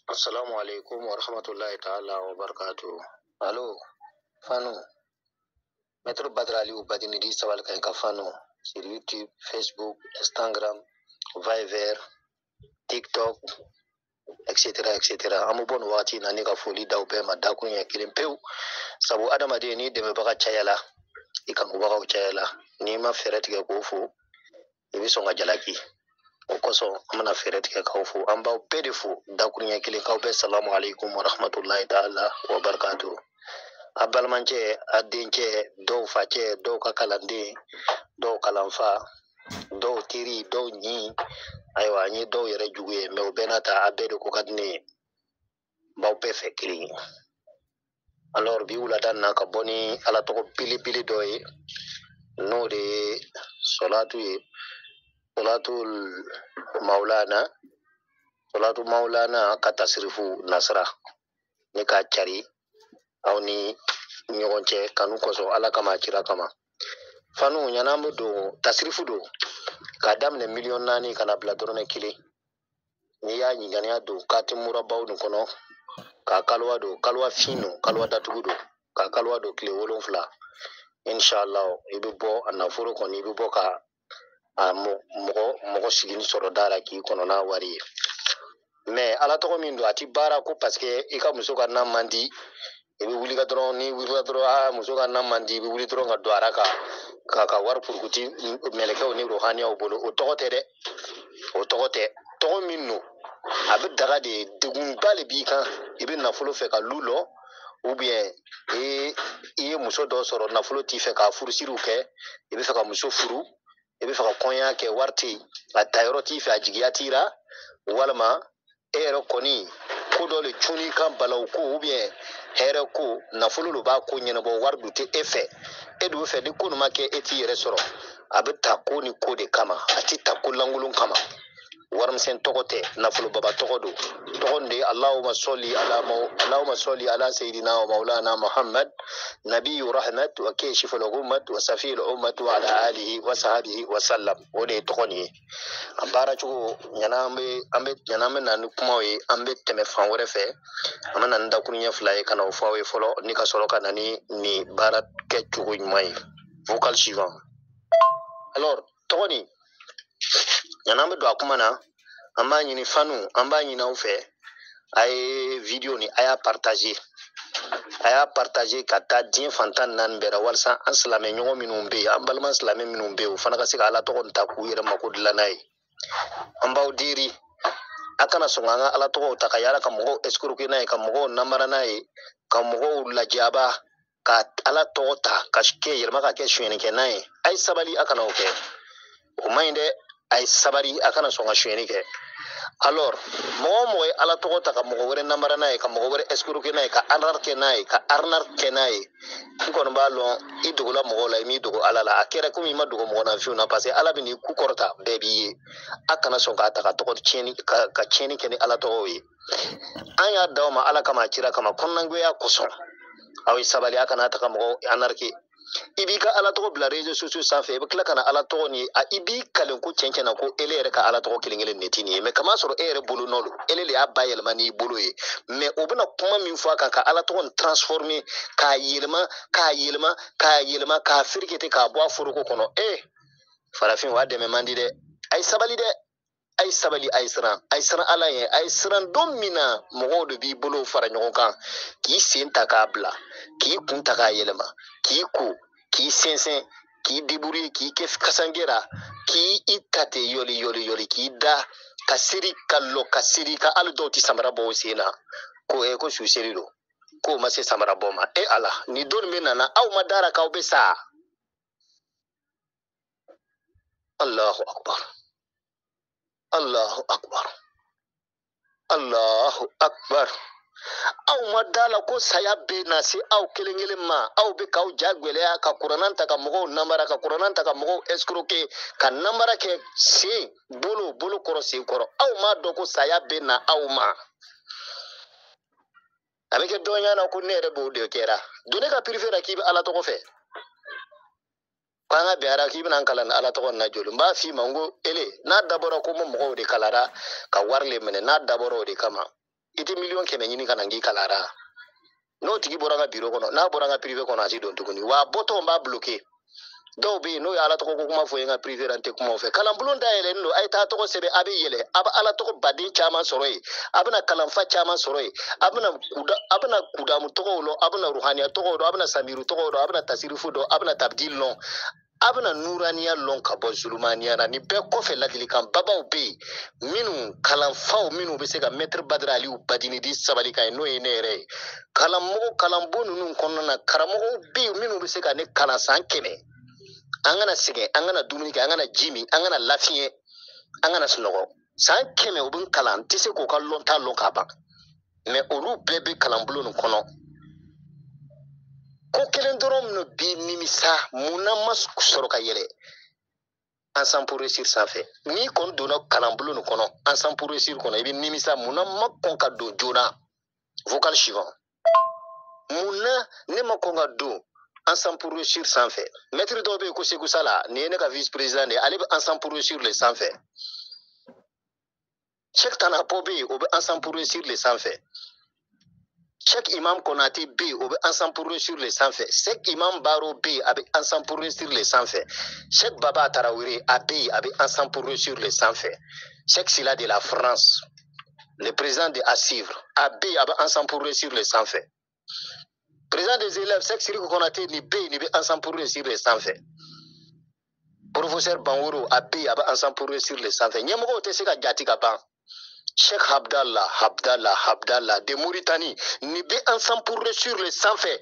Assalamu alaikum wa rahmatullahi ta'ala wa barakatuh. Allo, Fanu. Maître Badra Aliou Badini di Sawal Kay ka Fanu sur YouTube, Facebook, Instagram, Viber, TikTok, etc. etc. An bɛ bɔ nin wagati in na ne ka foli d'aw bɛɛ ma dakun ɲɛ kelen pewu. Sabu adamaden n'i dɛmɛbaga cayala, i kanubagaw cayala, n'i ma fɛɛrɛ tigɛ k'o fo, i bɛ sɔn ka jalaki. O kosɔn an bɛna fɛɛrɛ tigɛ k'aw fo. An b'aw bɛɛ de fo dakun ɲɛ kelen k'aw bɛɛ salamu aleykum wa rahmatulahi ta'ala wa barakatuh. A balimakɛ, a denkɛ, dɔw facɛ, dɔw ka kalanden, dɔw kalanfa, dɔw teri, dɔw ɲin. Ayiwa, an ye dɔw yɛrɛ jugu ye, mɛ o bɛɛ n'a ta a bɛɛ de ko ka di ne ye. N b'aw bɛɛ fɛ kelen ye. Alors bi wulada na ka bɔ ni Ala tɔgɔ belebele dɔ ye, n'o de ye sɔlatu ye, sɔlatu maulana, sɔlatu maulana ka tasirifu nasira ne k'a cari aw ni ɲɔgɔn cɛ kanu kosɔn, Ala kama, a kira kama. Fanu ɲana an bɛ don tasirifu don k'a daminɛ 4,000,000 ka na bila dɔrɔmɛ 1. N'i y'a ɲininka don kati murabaw nin kɔnɔ, k'a kaluwa don, kaluwa fin don, kaluwa datugu don, k'a kaluwa don tile 7, inshallah i bɛ bɔ a nafolo kɔni, i bɛ bɔ ka a mɔgɔ sigini sɔrɔ da la k'i kɔnɔ n'a wari ye. Mɛ Ala tɔgɔ min don, a ti baara ko parce que i ka muso ka nan man di, i bɛ wuli ka dɔrɔn, n'i wulila dɔrɔn, aa muso ka nan man di, i bɛ wuli dɔrɔn ka don ara ka wari purukuti mɛlɛkɛw ni rohaniyaw bolo. O tɔgɔ tɛ dɛ, o tɔgɔ tɛ. Tɔgɔ min don, a bɛ daga de, degunba de b'i kan. I bɛ nafolo fɛ ka lu lɔ, ou bien i ye muso dɔ sɔrɔ nafolo t'i fɛ k'a furusiriw kɛ, i bɛ fɛ ka muso furu, i bɛ fɛ ka kɔɲɔya kɛ, wari tɛ yen, a tayɔrɔ t'i fɛ, a jigiya t'i la, walima e yɛrɛ kɔni ko dɔ le cun'i kan, balawu ko ou bien hɛrɛ ko, nafolo de b'a ko ɲɛnabɔ, wari dun tɛ e fɛ, e dun fɛ ni ko nin ma kɛ e t'i yɛrɛ sɔrɔ. A bɛ ta ko ni ko de kama, a tɛ ta ko lankolon kama. Warimisɛn tɔgɔ tɛ, nafolo baba tɔgɔ don. Tɔgɔ nin de ye Allahumma sɔli ala Allahumma sɔli ala sayyidina wa maulana Muhammad nabiyyu rahmat wa kashiful ghummat wa safiyul ummat wa ala alihi wa sahbihi wa sallam. O de ye tɔgɔ nin ye. A baara cogo ɲana an bɛ, an bɛ, ɲana an bɛ na ni kumaw ye, an bɛ tɛmɛ fan wɛrɛ fɛ, an bɛ na ni dakuruɲɛ 2 ye ka na o fɔ aw ye fɔlɔ, ni ka sɔrɔ ka na ni nin baara kɛ cogo ɲuman ye. Vocal suivant. Alors tɔgɔ nin, ɲana an bɛ don a kuma na, an b'a ɲini fanu, an b'a ɲini aw fɛ, a ye video nin, a y'a partager, a y'a partager ka taa diɲɛ fan 14 bɛɛ la, walasa an silamɛ ɲɔgɔn minnu bɛ yen, an balima silamɛ minnu bɛ yen, o fana ka se ka Ala tɔgɔ nin ta k'u yɛrɛ mako dilan n'a ye. An b'aw deri, a kana sɔn k'an ka Ala tɔgɔw ta ka yaala ka mɔgɔw escroquer n'a ye, ka mɔgɔw namara n'a ye, ka mɔgɔw lajaba, ka Ala tɔgɔ ta ka kɛ yɛlɛma ka kɛ sonyɛnikɛ ye. A ye sabali, a kana o kɛ, o man ɲi dɛ. A ye sabali, a kana sɔn ka sonyɛni kɛ. Alors mɔgɔ o mɔgɔ ye Ala tɔgɔ ta ka mɔgɔ wɛrɛ namara n'a ye, ka mɔgɔ wɛrɛ escroquer n'a ye, ka arnaque kɛ n'a ye, ka arnaque kɛ n'a ye, i kɔni b'a lɔn i dogola mɔgɔw la, i m'i dogo Ala la. A kɛra komi i ma dogo mɔgɔ nafinw na, parce que Ala bɛ n'i ku kɔrɔta, bɛɛ b'i ye. A kana sɔn k'a ta ka tɔgɔ tiɲɛni, ka tiɲɛni kɛ ni Ala tɔgɔw ye. An y'a d'aw ma Ala kama, a kira kama, kɔnɔnangoya kosɔn. Aw ye sabali, a kana ta ka mɔgɔw arnaquer. I b'i ka Ala tɔgɔ bila réseaux sociaux sanfɛ, i bɛ tila ka na Ala tɔgɔ nin, a i b'i kalen ko tiɲɛ tiɲɛ na ko ele yɛrɛ ka Ala tɔgɔ kelen kelen de tɛ nin ye, mɛ kama sɔrɔ e yɛrɛ bolo nɔ don, ele de y'a bayɛlɛma n'i bolo ye. Mɛ o bɛna kuma min fɔ a kan, ka Ala tɔgɔ nin transformer, k'a yɛlɛma, k'a yɛlɛma, k'a yɛlɛma, k'a firikete, k'a bɔ a foroko kɔnɔ. Farafin, wa dɛmɛ man di dɛ. A ye sabali dɛ, a ye sabali, a ye siran, a ye siran Ala ɲɛ, a ye siran don min na mɔgɔw de b'i bolo fara ɲɔgɔn kan, k'i sen ta k'a bila, k'i kun ta k'a yɛlɛma, k'i ko, k'i sɛnsɛn, k'i débrouiller, k'i kɛ kasange la, k'i i ta ten yɔli yɔli yɔli, k'i da ka seri ka lɔ ka seri ka hali dɔw ti samara bɔ o sen na, ko ko su seri don, k'o ma se samara bɔ ma. E Ala, ni don min nana aw ma dara k'aw bɛ sa. Allahu akbar, Allahu akbar, Allahu akbar. Aw ma da la ko saya bɛ na se aw kelen kelen ma. Aw bɛ k'aw ja gwɛlɛya ka kuranna ta ka mɔgɔw namara, ka kuranna ta ka mɔgɔw escroquer, ka namara kɛ sen bolo, bolo kɔrɔ sen kɔrɔ. Aw ma dɔn ko saya bɛ na aw ma. A bɛ kɛ dɔ ɲɛna ko ne yɛrɛ b'o de kɛra. Don ne ka privé la k'i bɛ Ala tɔgɔ fɛ, k'an ka bɛn ara k'i bɛna n kalan Ala tɔgɔ nin na joli. N b'a f'i ma n ko ele, n'a dabɔra ko n bɛ mɔgɔw de kalara ka wari le minɛ, n'a dabɔra o de kama, I tɛ 100 000 ɲini ka na n k'i kalara. N'o tigi bɔra n ka biro kɔnɔ, n'a bɔra n ka privé kɔnɔ, a ti don tuguni. Wa a bɔtɔ n b'a bloqué. Dɔw bɛ yen, n'o ye Ala tɔgɔ ko kuma fɔ ye n ka privé la, n tɛ kuma o fɛ. Kalanbulon dayɛlɛlen don, a ye taa tɔgɔ sɛbɛn, a bɛ yɛlɛ, a bɛ Ala tɔgɔ baden caman sɔrɔ yen, a bɛna kalanfa caman sɔrɔ yen, a bɛna kuda, a bɛna kudamu tɔgɔw lɔn, a bɛna ruhaniya tɔgɔw dɔn, a bɛna samiru tɔgɔw dɔn, a bɛna tasirifu dɔn, a bɛna tabdil lɔn, a bɛna nuraniya lɔn ka bɔ zulumaniya la. Nin bɛɛ kɔfɛ, ladilikan babaw bɛ yen minnu kalanfaw minnu bɛ se ka Maître Badara Aliyu Badinidi sabali kan ye, n'o ye ne yɛrɛ ye. Kalanmɔgɔ kalanbon ninnu kɔnɔna na, karamɔgɔw bɛ yen minnu bɛ se ka ne kalan san 100. An kana sɛgɛn, an kana dumuni kɛ, an kana ji min, an kana lafiɲɛ, an kana sunɔgɔ. San 100 u bɛ n kalan, n tɛ se k'u ka lɔnta lɔn ka ban. Mɛ olu bɛɛ bɛ kalanbulon nin kɔnɔ. Ko kelen dɔrɔn minnu bi nimisa, munna ma sɔrɔ ka yɛlɛ Ensemble pour réussir sanfɛ? N'i kɔni donna kalanbulon nin kɔnɔ, Ensemble pour réussir kɔnɔ, i bɛ nimisa munna ma kɔn ka don joona. Vocal suivant. Munna ne ma kɔn ka don Ensemble pour réussir sanfɛ? Maître dɔw bɛ yen ko Segu Sala, nin ye ne ka vice président de ye, ale bɛ Ensemble pour réussir le sanfɛ. Cheikh Tanapo bɛ yen, o bɛ Ensemble pour réussir le sanfɛ. Cheikh Imam Konate bɛ yen, o bɛ Ensemble pour réussir le sanfɛ. Cheikh Imam Baro bɛ yen, a bɛ Ensemble pour réussir le sanfɛ. Cheikh Baba Tarawele a bɛ yen, a bɛ Ensemble pour réussir le sanfɛ. Cheikh Sila de la France, le président de Assivre, a bɛ yen, a bɛ Ensemble pour réussir le sanfɛ. Président des élèves, Cheikh Siriku Konate, nin bɛ yen, nin bɛ Ensemble pour réussir le sanfɛ. Professeur Banworo a bɛ yen, a bɛ Ensemble pour réussir le sanfɛ. Ɲɛmɔgɔw tɛ se ka jate ka ban. Cheikh Abdallah, Abdallah, Abdallah de Mauritanie, nin bɛ Ensemble pour réussir le sanfɛ.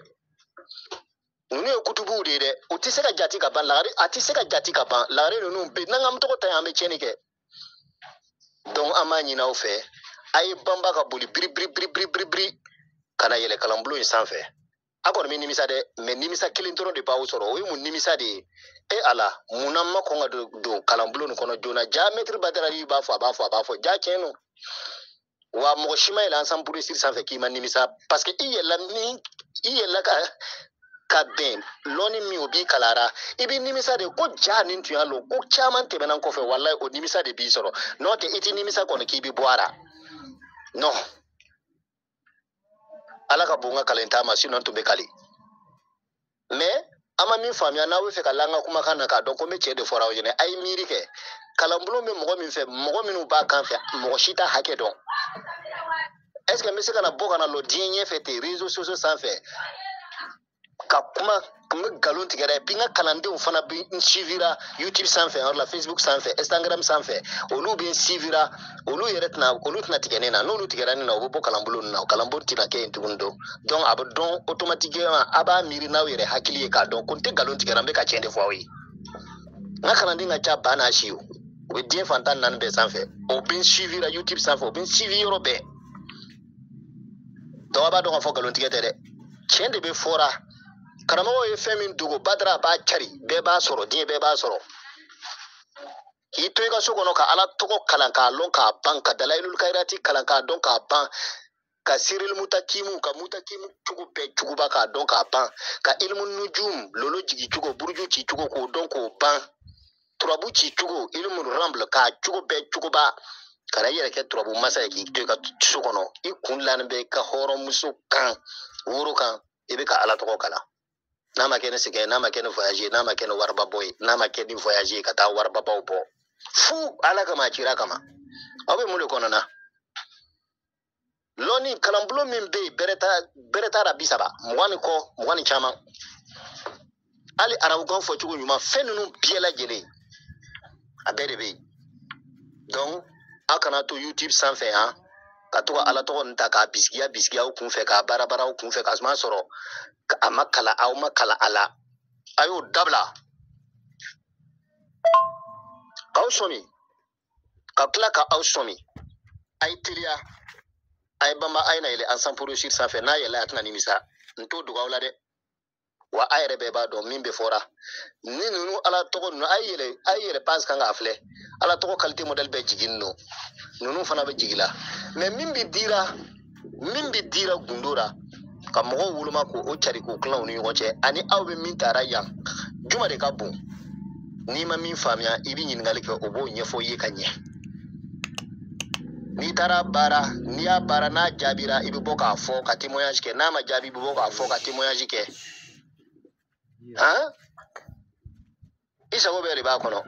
Ninnu ye kutubuw de ye dɛ, u tɛ se ka jate ka ban. Lagare a tɛ se ka jate ka ban. Lagare ninnu bɛ n'an k'an tɔgɔ ta yen, an bɛ tiɲɛni kɛ. Donc an b'a ɲini aw fɛ, a ye banba ka boli biri biri biri biri biri biri ka na yɛlɛ kalanbulon in sanfɛ. A kɔni bɛ nimisa dɛ, mɛ nimisa kelen dɔrɔn de b'aw sɔrɔ. O ye mun nimisa de ye? E Ala, munna ma kɔn ka don kalanbulon nin kɔnɔ joona? Ja Maître Badara Aliyu b'a fɔ, a b'a fɔ, a b'a fɔ, ja tiɲɛ don. Wa mɔgɔ si ma yɛlɛ Ensemble pour réussir sanfɛ k'i ma nimisa, parce que i yɛlɛla min, i yɛlɛla ka bɛn lɔnni min, o b'i kalara, i bɛ nimisa de ko ja nin tun y'a lɔn ko caman tɛmɛna kɔfɛ. Walayi, o nimisa de b'i sɔrɔ. N'o tɛ, i ti nimisa kɔni k'i bɛ bɔ a la. Non, Ala ka bon n ka kalan ma, sinon n tun bɛ kali. Mais an ma min faamuya, n'aw bɛ fɛ ka la n ka kumakan na k'a dɔn ko n bɛ cɛ de fɔra aw ɲɛna, a ye miiri kɛ. Kalanbulon bɛ mɔgɔ min fɛ, mɔgɔ minnu b'a kan fɛ, mɔgɔ si t'a hakɛ dɔn. Est ce que n bɛ se ka na bɔ ka na lɔ diɲɛ ɲɛfɛ ten, réseaux sociaux sanfɛ, ka kuma, n bɛ nkalon tigɛ dɛ? Puis n ka kalandenw fana bɛ n suivira YouTube sanfɛ, yɔrɔ la, Facebook sanfɛ, Instagram sanfɛ, olu bɛ n suivira. Olu yɛrɛ tɛna, olu tɛna tigɛ ne na. N'olu tigɛra ne na, u bɛ bɔ kalanbulon nin na, o kalanbulon tɛna kɛ yen tuguni. Donc a bɛ dɔn automatiquement, a b'a miiri n'aw yɛrɛ hakili ye k'a dɔn ko n tɛ nkalon tigɛra, n bɛ ka tiɲɛ de fɔ aw ye. N ka kalanden ka ca ba n'a si ye, o bɛ diɲɛ fan 14 bɛɛ sanfɛ, o bɛ n suivira YouTube sanfɛ, o bɛ n suivi yɔrɔ bɛɛ. Donc a b'a dɔn k'a fɔ nkalon tigɛ tɛ dɛ, tiɲɛ de bɛ fɔra. Karamɔgɔ ye fɛn min dogo, Badara b'a cari, bɛɛ b'a sɔrɔ, diɲɛ bɛɛ b'a sɔrɔ. K'i to i ka so kɔnɔ ka Ala tɔgɔ kalan k'a lɔn k'a ban, ka Dalayilul Kayirati kalan k'a dɔn k'a ban, ka Siril Mutakimu, ka Mutakimu cogo bɛɛ juguba k'a dɔn k'a ban, ka Ilimu Nujum lolo jigi cogo, buruju ci cogo k'o dɔn k'o ban, turabu ci cogo, Ilimu Ramble k'a cogo bɛɛ cogoba, ka na i yɛrɛ kɛ turabu masa ye. K'i to i ka so kɔnɔ, i kun lanin bɛ i ka hɔrɔnmuso kan, woro kan, i bɛ ka Ala tɔgɔ kalan. N'a ma kɛ ni sɛgɛn, n'a ma kɛ ni voyage, n'a ma kɛ ni wariba bɔ ye, n'a ma kɛ ni voyage ye ka taa waribabaw bɔ fu Ala kama, a cira kama, aw bɛ mun de kɔnɔ na? Lɔnni kalanbulon min bɛ yen, bɛrɛ t'a la, 30, 20 ni kɔ, 20 ni caman, hali arabukan fɔcogo ɲuman, fɛn ninnu bɛɛ lajɛlen, a bɛɛ de bɛ yen. Donc aw kana to YouTube sanfɛ han, ka to ka Ala tɔgɔ nin ta k'a bisigiya bisigiya aw kun fɛ, k'a baara baara aw kun fɛ, k'a suma sɔrɔ a ma kalan, aw ma kalan a la. A y'o dabila k'aw sɔmi, ka tila ka aw sɔmi. A ye teliya, a ye banba, a ye na yɛlɛ Ensemble pour réussir sanfɛ. N'a yɛlɛ, a tɛna nimisa. N t'o dogo aw la dɛ. Wa a yɛrɛ bɛɛ b'a dɔn min bɛ fɔra ni ninnu Ala tɔgɔ ninnu. A ye yɛlɛ, a ye yɛlɛ page kan k'a filɛ. Ala tɔgɔ qualité modèle bɛɛ jigin don, ninnu fana bɛ jigin la. Mais min bɛ dira, min bɛ dira gundo la ka mɔgɔw woloma k'o cari k'o tila u ni ɲɔgɔn cɛ, ani aw bɛ min taara yan, juma de ka bon. N'i ma min faamuya, i bɛ ɲininkali kɛ, o b'o ɲɛfɔ i ye ka ɲɛ. N'i taara baara, n'i y'a baara n'a jaabira, i bɛ bɔ k'a fɔ ka témoignage kɛ. N'a ma jaabi, i bɛ bɔ k'a fɔ ka témoignage kɛ. Han, i sago bɛɛ de b'a kɔnɔ.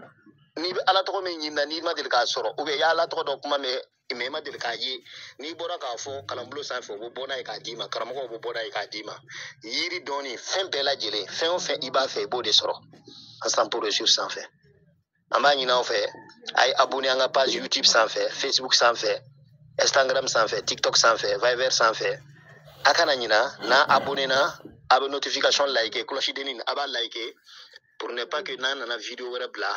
N'i bɛ Ala tɔgɔ min ɲini na, n'i ma deli k'a sɔrɔ, ou bien i y'Ala tɔgɔ dɔ kuma mɛn, mais i ma deli k'a ye, n'i bɔra k'a fɔ kalanbulon sanfɛ, u bɛ bɔ n'a ye k'a d'i ma. Karamɔgɔw bɛ bɔ n'a ye k'a d'i ma. Yiri dɔɔni, fɛn bɛɛ lajɛlen, fɛn o fɛn i b'a fɛ, i b'o de sɔrɔ Instant Pro Réussir sanfɛ. An b'a ɲini aw fɛ, a ye abonné an ka page YouTube sanfɛ, Facebook sanfɛ, Instagram sanfɛ, TikTok sanfɛ, Viber sanfɛ. A kana ɲina, n'a abonné na, a bɛ notification like, cloche denni a b'a like, pour ne pas que n'an nana vidéo wɛrɛ bila,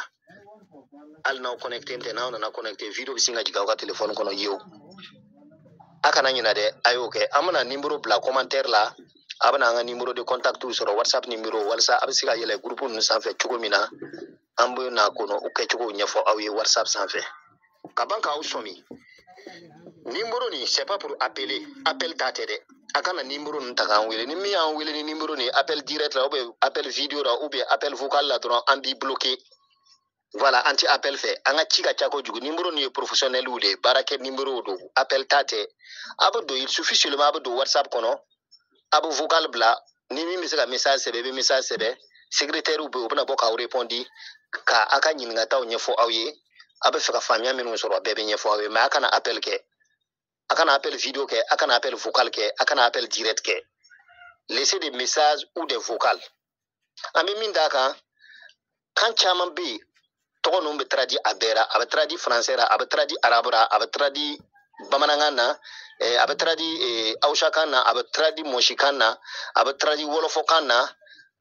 hali n'aw connecté tɛ, n'aw nana connecté, vidéo bɛ sin ka jigin aw ka téléphone kɔnɔ yew. A kana ɲina dɛ, a y'o kɛ. An bɛna numéro bila commentaire la, a bɛna an ka numéro de contact sɔrɔ, WhatsApp numéro, walasa a bɛ se ka yɛlɛ groupe ninnu sanfɛ cogo min na. An bɛ na kɔnɔ o kɛcogo ɲɛfɔ aw ye WhatsApp sanfɛ. Ka ban k'aw sɔmi, numéro nin, c'est pas pour appeler, appel ta tɛ dɛ. A kana numéro ninnu ta k'an wele. Ni min y'an wele ni numéro nin, appel direct la, ou bien appel vidéo la, ou bien appel vocal la dɔrɔn, an b'i bloquer. Voilà, an ti appel fɛ. An ka ci ka ca kojugu. Numéro nin ye professionnel de ye, baarakɛ numéro don, appel ta tɛ. A bɛ don, il suffit seulement a bɛ don WhatsApp kɔnɔ, a bɛ vocal bila. Ni min bɛ se ka message sɛbɛn, i bɛ message sɛbɛn. Secrétaire bɛ yen, u bɛna bɔ k'aw répondre, ka a ka ɲininkataw ɲɛfɔ aw ye. A bɛ fɛ ka faamuya minnu sɔrɔ, a bɛɛ bɛ ɲɛfɔ aw ye. Mais a kana appel kɛ, a kana appel vidéo kɛ, a kana appel vocal kɛ, a kana appel direct kɛ. Laissez des messages ou des vocals. An bɛ min d'a kan, kan caman bɛ yen, tɔgɔ ninnu bɛ traduit a bɛɛ la. A bɛ traduit français la, a bɛ traduit arabe la, a bɛ traduit bamanankan na, a bɛ traduit hausakan na, a bɛ traduit mɔsikan na, a bɛ traduit wɔlɔfɔkan na,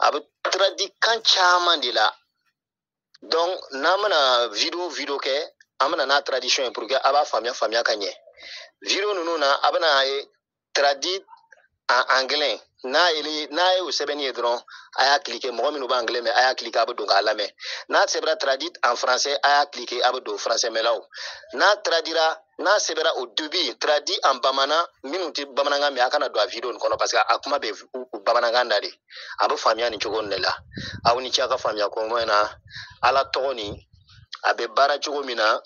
a bɛ traduit kan caman de la. Donc n'an bɛna vidéo kɛ, an bɛna n'a traduction ye pour que a b'a faamuya ka ɲɛ. Vidéo ninnu na, a bɛna ye traduit en anglais. N'a ye o sɛbɛnni ye dɔrɔn, a y'a cliquer. Mɔgɔ minnu b'a anglais mɛn, a y'a cliquer, a bɛ don k'a lamɛn. N'a sɛbɛnna traduit en français, a y'a cliquer, a bɛ don français mɛnlaw. N'a traduira, n'a sɛbɛnna au début traduit en bamanan, minnu tɛ bamanankan mɛn, a kana don a vidéo nin kɔnɔ, parce que a kuma bɛ bamanankan da de, a bɛ faamuya nin cogo nin de la. Aw ni ce a ka faamuya ko na. Ala tɔgɔ nin a bɛ baara cogo min na,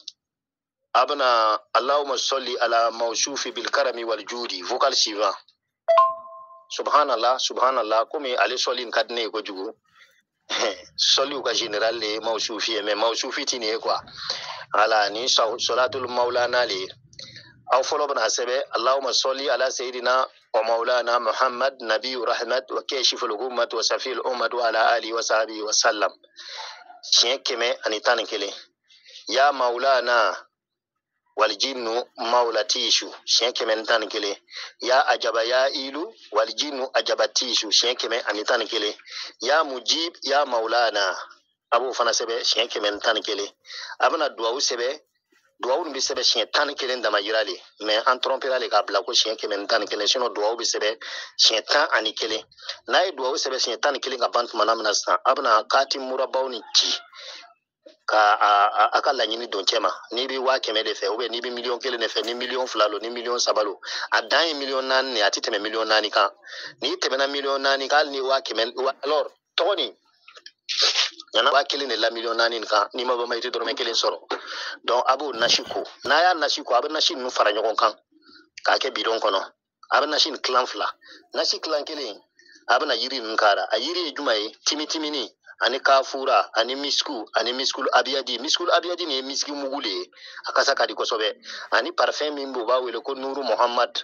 a bɛna Allahumma salli ala mawsufi bil karami wal judi, vocal suivant. Subhanallah, subhanallah. Komi ale sɔli in ka di ne ye kojugu, sɔliw ka général de ye mawsufi ye, mais mawsufi ti nin ye quoi. Voilà, ni sɔlatul maulana le ye. Aw fɔlɔ bɛna sɛbɛn Allahumma salli ala sayyidina wa maulana Muhammad nabiyyu rahmat wa kashiful ghummat wa safil ummat wa ala alihi wa sahbihi wa sallam, siɲɛ 111. Ya maulana waljinnu maulatishu, siɲɛ 111. Ya ajaba ya ilu waljinnu ajabatishu, siɲɛ 111. Ya mujib ya maulana, a b'o fana sɛbɛn siɲɛ 111. A bɛna duwawu sɛbɛn. Duwawu nin bɛ sɛbɛn siɲɛ 11 dama yira le, mais an trompera le k'a bila ko siɲɛ 111, sinon duwawu bɛ sɛbɛn siɲɛ 11. N'a ye duwawu sɛbɛn siɲɛ 11 ka ban tuma min na sisan, a bɛna kati murabaw ni ci ka a ka laɲini don cɛ ma. N'i bɛ 100,000 de fɛ, ou bien n'i bɛ 1,1 million de fɛ, ni 3 million lo, ni 3 million lo, a dan ye 4 million de, a tɛ tɛmɛ 4 million kan. N'i tɛmɛna 4 million kan, hali ni 100,000, alors tɔgɔ nin ɲana 1,000 de la 4 million nin kan, n'i ma bama i tɛ dɔrɔmɛ kelen sɔrɔ. Donc a b'o nasi ko, n'a y'a nasi ko, a bɛ nasi ninnu fara ɲɔgɔn kan k'a kɛ bidɔn kɔnɔ. A bɛ nasi nin tilan fila, nasi tilan kelen, a bɛna yiri ninnu k'a la. A yiri ye jumɛn ye? Timitimini ani kafura ani misku ani miskul abiyadi. Miskul abiyadi nin ye miski mugu le ye, a kasa ka di kosɛbɛ. Ani parfum min b'o b'a wele ko nuru Muhammad,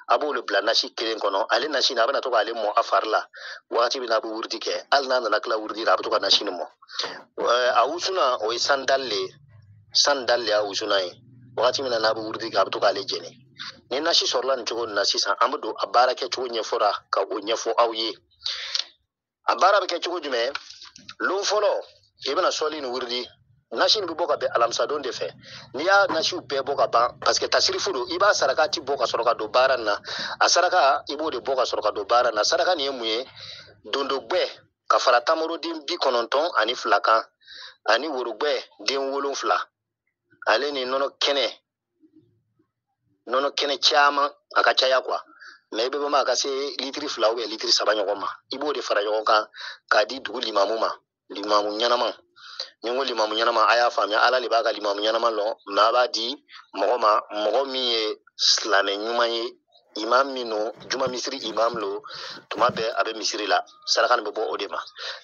a b'olu bila nasi kelen kɔnɔ. Ale nasi nin, a bɛna to k'ale mɔ a fari la wagati min n'a bɛ wurudi kɛ. Hali n'a nana tila wurudi la, a bɛ to ka nasi nin mɔ. A wusuna, o ye sandal le ye, sandal le y'a wusuna ye. Wagati min na n'a bɛ wurudi kɛ, a bɛ to k'ale jɛni. Ni nasi sɔrɔla nin cogo nin na sisan, an bɛ don a baara kɛcogo ɲɛfɔra ka o ɲɛfɔ aw ye. A baara bɛ kɛ cogo jumɛn? Lon fɔlɔ, i bɛna sɔli ni wurudi. Nasi nin bɛ bɔ ka bɛn alamisadon de fɛ. N'i y'a nasiw bɛɛ bɔ ka ban, parce que tasirifu don, i b'a saraka ti bɔ ka sɔrɔ ka don baara nin na. A saraka, i b'o de bɔ ka sɔrɔ ka don baara nin na. Saraka nin ye mun ye? Dondogbɛ ka fara tamoroden 92 kan, ani worobɛ den 7, ale ni nɔnɔ kɛnɛ caman, a ka caya quoi, mais i bɛ bama a ka se litiri 2 ou bien litiri 3 ɲɔgɔn ma. I b'o de fara ɲɔgɔn kan k'a di dugu limamu ma, limamu ɲɛnama. Ni n ko limamu ɲɛnama, a y'a faamuya, Ala de b'a ka limamu ɲɛnama lɔn, mɛ a b'a di mɔgɔ ma, mɔgɔ min ye silamɛ ɲuman ye, imam min no, juma misiri imam lo, tuma bɛɛ a bɛ misiri la, saraka nin bɛ bɔ o de ma.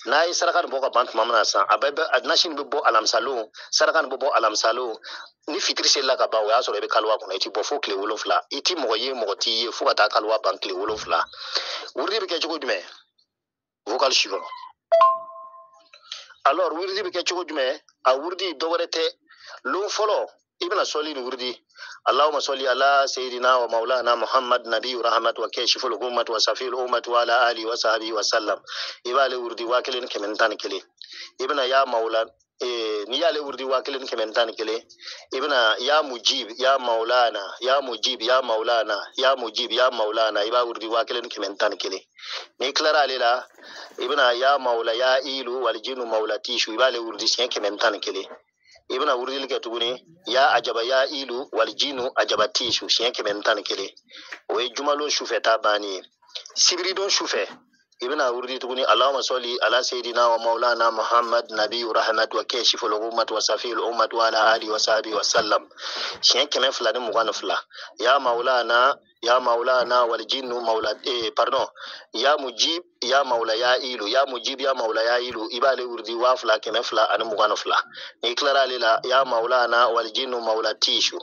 N'a ye saraka nin bɔ ka ban tuma min na sisan, a bɛ nasi nin bɛ bɔ alamisalon, saraka nin bɛ bɔ alamisalon. Ni fitiri selila ka ban, o y'a sɔrɔ i bɛ kaliwa kɔnɔ, i ti bɔ fo tile 7, i ti mɔgɔ ye, mɔgɔ t'i ye fo ka taa kaliwa ban tile 7. Wurudi bɛ kɛ cogo jumɛn? Vocal suivant. Alors wurudi bɛ kɛ cogo jumɛn? A wurudi dɔ wɛrɛ tɛ, lon fɔlɔ i bɛna sɔli ni wurudi, Allahumma salli ala sayyidina wa maulana Muhammad nabiyyu rahmat wa kashiful ummat wa safil ummat wa ala alihi wa sahbihi wa sallam. I b'ale wurudi 1111. I bɛna ya maula, n'i y'ale wurudi 1111, i bɛna ya mujib ya maulana, ya mujib ya maulana, ya mujib ya maulana, i b'a wurudi 1111. N'i tilara ale la, i bɛna ya maula ya ilu wal jinnu maula tishu, i b'ale wurudi siɲɛ 111. I bɛna wurudili kɛ tuguni, ya ajaba ya ilu wal jinnu ajaba tishu, siɲɛ 111. O ye jumalon sufɛ ta banni ye. Sibiridon sufɛ, i bɛna wurudi tuguni, Allahumma salli ala sayyidina wa maulana Muhammad nabiyyu rahmat wa kashiful ummat wa safil ummat wa ala alihi wa sahbihi wa sallam, siɲɛ 222. Ya maulana ya maulana wal jinnu maula, pardon, ya mujib ya maula ya ilu, ya mujib ya maula ya ilu, i b'ale wurudi 2222. N'i tilara ale la, ya maulana wal jinnu maula tishu,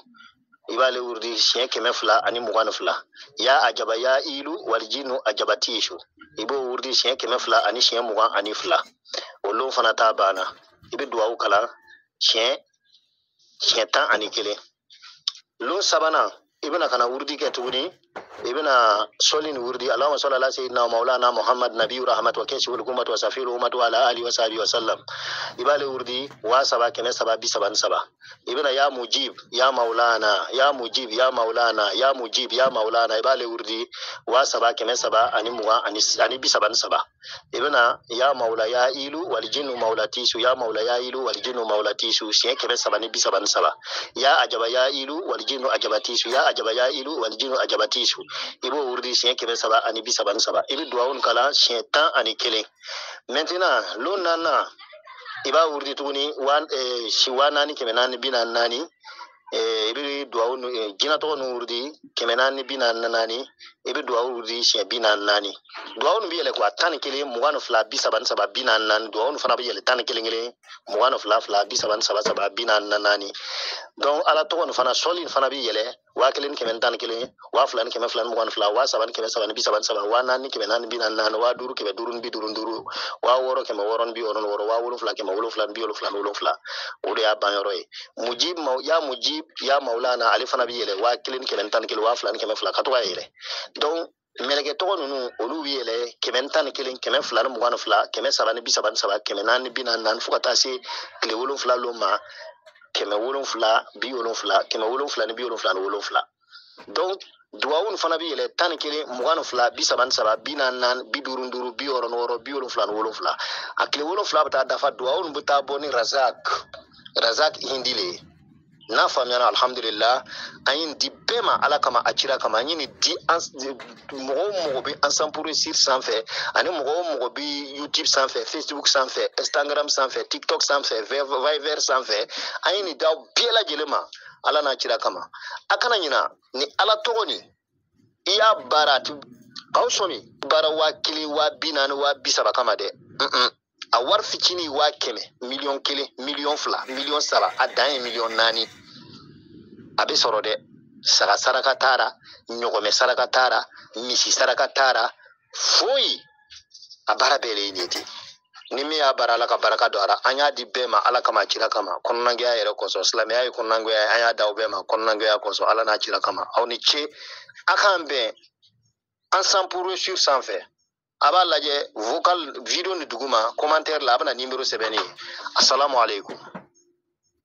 i b'ale wurudi siɲɛ 222. Ya ajaba ya ilu wal jinnu ajaba tishu, i b'o wurudi siɲɛ 200 ani siɲɛ 22. O lon fana ta banna. I bɛ duwawu kalan siɲɛ 11. Lon sabanan, i bɛna ka na wurudi kɛ tuguni, i bɛna sɔli ni wurudi, Allahumma salli ala sayyidina wa maulana Muhammad nabiyyu rahmat wa kashiful ummat wa safil ummat wa ala alihi wa sahbihi wa sallam, i b'ale wurudi 3333. I bɛna ya mujib ya maulana, ya mujib ya maulana, ya mujib ya maulana, i b'ale wurudi 3333. I bɛna ya maula ya ilu wal jinnu maula tisu, ya maula ya ilu wal jinnu maula tisu, siɲɛ 733. Ya ajaba ya ilu wal jinnu ajaba tisu, ya ajaba ya ilu wal jinnu ajaba tisu, i b'o wurudi siɲɛ 733. I bɛ duwawu kalan siɲɛ 11. Maintenant lon naaninan, i b'a wurudi tuguni, si 4444, i bɛ duwawu jinɛ tɔgɔ ninnu wurudi 444, i bɛ duwawu wurudi siɲɛ 44. Duwawu ninnu bɛ yɛlɛ kuwa 11 22 33 44. Duwawu ninnu fana bɛ yɛlɛ 11 1 22 2 33 3 44. Donc Ala tɔgɔ nin fana, sɔli nin fana bɛ yɛlɛ 1111, 2222, 3733, 4444, 5555, 6666, 7777. O de y'a ban yɔrɔ ye. Mujib ya mujib ya maulana, ale fana bɛ yɛlɛ 1111, 2200, ka to ka yɛlɛ. Donc mɛlɛkɛ tɔgɔ ninnu, olu bɛ yɛlɛ 111, 222, 733, 444, fo ka taa se tile 7 lon ma, 770, 777. Donc duwawu nin fana bɛ yɛlɛ 11 22 33 44 55 66 77. A tile 7 bɛ taa dafa, duwawu nin bɛ taa bɔ ni Razak hindi le ye. N'a faamuyana, alhamdulillah, an ye nin di bɛɛ ma Ala kama, a cira kama. An ye nin di mɔgɔ o mɔgɔ bɛ Ensemble pour réussir sanfɛ, ani mɔgɔ o mɔgɔ bɛ YouTube sanfɛ, Facebook sanfɛ, Instagram sanfɛ, TikTok sanfɛ, Viber sanfɛ, an ye nin d'aw bɛɛ lajɛlen ma Ala n'a cira kama. A kana ɲina ni Ala tɔgɔ nin, i y'a baara, a ti k'aw sɔmi baara 10,000, 40,000, 30,000 kama dɛ. A wari fitinin 100,000, 1,000,000, 2,000,000, 3,000,000, a dan ye 4,000,000. A bɛ sɔrɔ dɛ. Saga saraka t'a la, ɲɔgɔmɛ saraka t'a la, misi saraka t'a la, foyi. A baara bɛɛ de ye nin ye ten. Ni min y'a baara, Ala ka baraka don a la. An y'a di bɛɛ ma Ala kama, a cira kama, kɔnɔnagɛya yɛrɛ kosɔn. Silamɛya ye kɔnɔnagɛya ye, an y'a d'aw bɛɛ ma kɔnɔnagɛya kosɔn, Ala n'a cira kama. Aw ni ce, a k'an bɛn Ensemble pour réussir sanfɛ. A b'a lajɛ vocal video ni duguma commentaire la, a bɛna numéro sɛbɛnni ye. Assalamu alaikum.